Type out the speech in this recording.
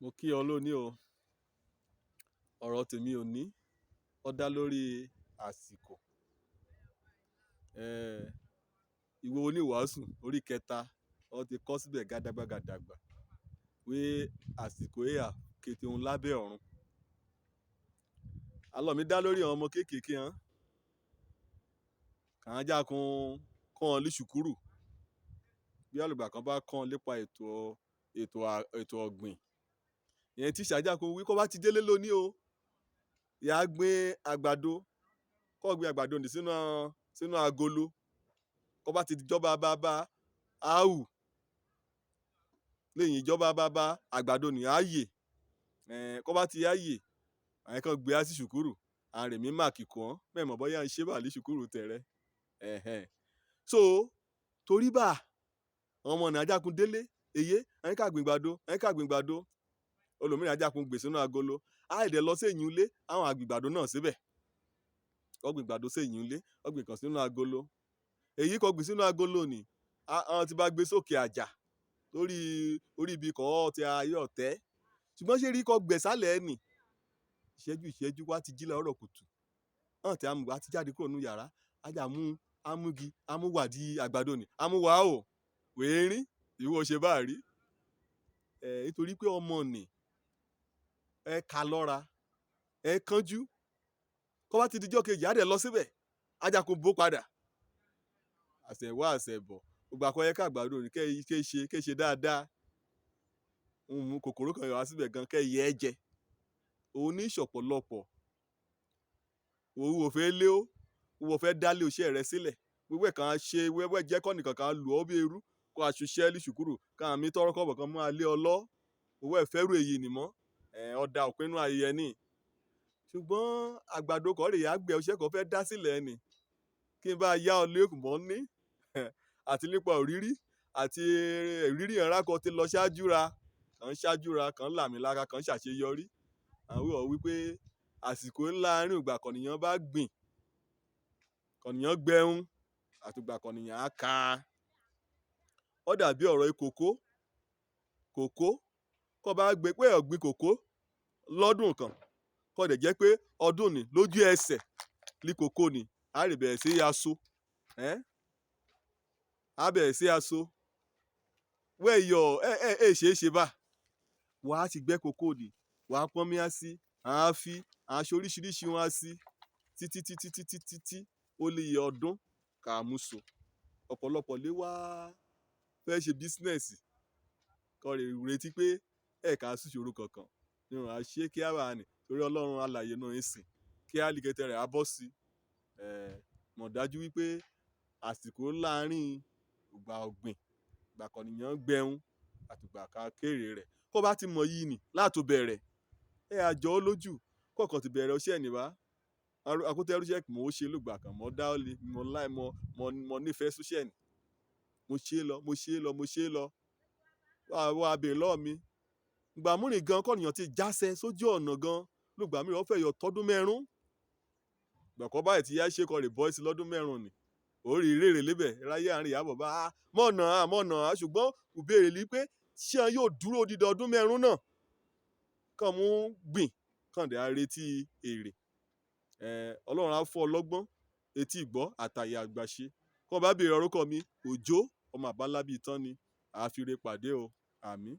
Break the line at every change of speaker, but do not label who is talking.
Mo kí ọ lónìí o. Ọ̀rọ̀ tèmi òní, ó dá lórí àsìkò. Ìwé oníwàásù orí kẹta, wọ́n ti kọ síbẹ̀ gádàgbà gádàgbà wí àsìkò ìhà kété òun lábẹ́ ọ̀run. Àlọ́ mi dá lórí àwọn ọmọ kéékèèké hàn. Kàn án jákun kọ́ wọn ní ṣùkúrù. Bí alùgbà kan bá kọ́ wọn nípa ètò ọ̀gbìn. Ìyẹn tíṣà jákun wí kó bá ti délé lónìí o. Ìyá gbin àgbàdo, kó gbin àgbàdo nì sínú agolo. Kó bá ti jọba bá bá á hù. Lẹ́yìn ìjọba bá bá àgbàdo nì á yè. Kó bá ti á yè, àyẹn kan gbé á sí ṣùkúrù. Àrè mí máàkì kàn án. Mẹ́ẹ̀ mọ̀ bóyá ń ṣe bá lè ṣùkúrù tẹ̀rẹ. Ẹ̀hẹn. So, torí bá àwọn ọmọ náà jákun délé, èyé, àyẹn ká gbin àgbàdo, àyẹn ká gbin àgbàdo. Olòmíràn jákun gbé sínú agolo. Á dẹ̀ lọ sí ẹ̀yìn ilé, àwọn àgbìn àgbàdo náà síbẹ̀. Ó gbin àgbàdo sí ẹ̀yìn ilé, ó gbin kan sínú agolo. Èyí kó gbin sínú agolo ni, àwọn tí bá gbé sókè àjà lórí orí ibi kọ́ tí ayé ọ̀tẹ́. Ṣùgbọ́n ṣé rí kó gbẹ̀ sálẹ̀ ẹ nì. Ìṣẹ́jú ìṣẹ́jú wá ti jí láàárọ̀ kùtù. Hàn tí a mú wá ti jáde kúrò nínú yàrá. A jà mú, a mú igi, a mú wádìí àgbàdo nì, a mú wá o. Wèérín, ìwọ ṣe bá rí. Nítorí pé ọmọ nì, ẹ ka lọ́ra, ẹ kánjú. Kó bá ti di ọjọ́ kejì, á dẹ̀ lọ síbẹ̀. A jákun bó padà. Àṣẹ̀wá àṣẹ̀bọ̀. Ìgbà kan yẹ ká àgbàdo nì kẹ́ ṣe dáadáa. Ohun kòkòrò kan yọ wá síbẹ̀ gan kẹ́ yẹ ẹ́ jẹ. Òun ní ìṣọ̀pọ̀lọpọ̀. Òun ò fẹ́ lé ó, òun ò fẹ́ dá lé iṣẹ́ rẹ sílẹ̀. Wíwẹ̀ kan á ṣe, wíwẹ̀ jẹ́ kọ́ nìkan kan lù ọ́ bí irú. Kó a ṣiṣẹ́ ní ṣùkúrù, ká mi tọ́rọ́ kọ́bọ̀ kan máa lé ọ lọ́. Owó ẹ fẹ́ rú èyí nì mọ́. Ọ̀dà òpinnu ayẹyẹ ní. Ṣùgbọ́n àgbàdo kọ́ rè á gbẹ iṣẹ́ kan fẹ́ dá sílẹ̀ ni. Kí n bá yá ọ lé mọ́ ní àti nípa òrírí àti ìrírí ìran kan tí lọ ṣáájú ra, kan ṣáájú ra, kan làmìlaka, kan ṣàṣeyọrí. Àwọn wí wípé àsìkò ńlá àárín ìgbà kọ̀nìyàn bá gbìn, kọ̀nìyàn gbẹ̀hún àti ìgbà kọ̀nìyàn á ka. Ó dàbí ọ̀rọ̀ kòkó. Kòkó, kó bá gbé pé ọ̀gbìn kòkó lọ́dún kan, kó dẹ̀ jẹ́ pé ọdún ní lójú ẹsẹ̀ ní kòkó ni, a lè bẹ̀rẹ̀ sí í so. Á bẹ̀rẹ̀ sí í so. Wẹ́ẹ̀yọ̀, ẹ ṣe é ṣe bá. Wà á ti gbẹ́ kòkó nì, wà á pọ́n mí á sí, à á fi, à á ṣe oríṣiríṣi wọn á sí títí títí títí títí ó lè yẹ ọdún ká mú so. Ọ̀pọ̀lọpọ̀ lé wá fẹ́ ṣe business. Kọ́ lè retí pé ẹ ká ṣìṣòro kankan. Nínú à ṣe kí á wà ní torí Ọlọ́run alààyè náà ń sìn. Kí á lè kẹ́tẹ̀ rẹ̀ á bọ́ sí. Mọ̀ dájú wípé àsìkò láàárín ìgbà ọ̀gbìn, ìgbà kọ̀nìyàn gbẹ̀hún àti ìgbà ká kéré rẹ̀. Kó bá ti mọ yìí nì láti bẹ̀rẹ̀, ẹ á jọ ọ́ lójú. Kọ̀ọ̀kan ti bẹ̀rẹ̀ iṣẹ́ ní wá. Akótó ẹrú iṣẹ́ mò ń ṣe lóògbà kan, mò dá ọ́ lé, mo láì mọ, mo nífẹ̀ẹ́ ṣiṣẹ́ ni. Mo ṣe lọ, mo ṣe lọ, mo ṣe lọ. Wá béèrè lọ́wọ́ mi. Ìgbà múrin gan kọ̀nìyàn ti jáṣẹ sójú ọ̀nà gan. Lóògbà mìíràn ó fẹ́ yọ tọdún mẹ́rún. Ìgbà kan báyìí tí yá ṣe kọ́ rè bọ́ sí lọ́dún mẹ́rún ni. Ó rí rere lébẹ̀, ráyé àárín ìyá bàbá. Mọ̀nà, mọ̀nà. Ṣùgbọ́n ìbéèrè ni pé ṣé ẹ yóò dúró dídá ọdún mẹ́rún náà? Kàn mú gbìn, kàn dẹ̀ á retí èrè. Ọlọ́run á fún ọ lọ́gbọ́n, etí ìgbọ́ àtàyè àgbàṣe. Kó bá béèrè orúkọ mi, Òjó, ọmọ àbálábí tán ni. A fi re pàdé o. Àmín.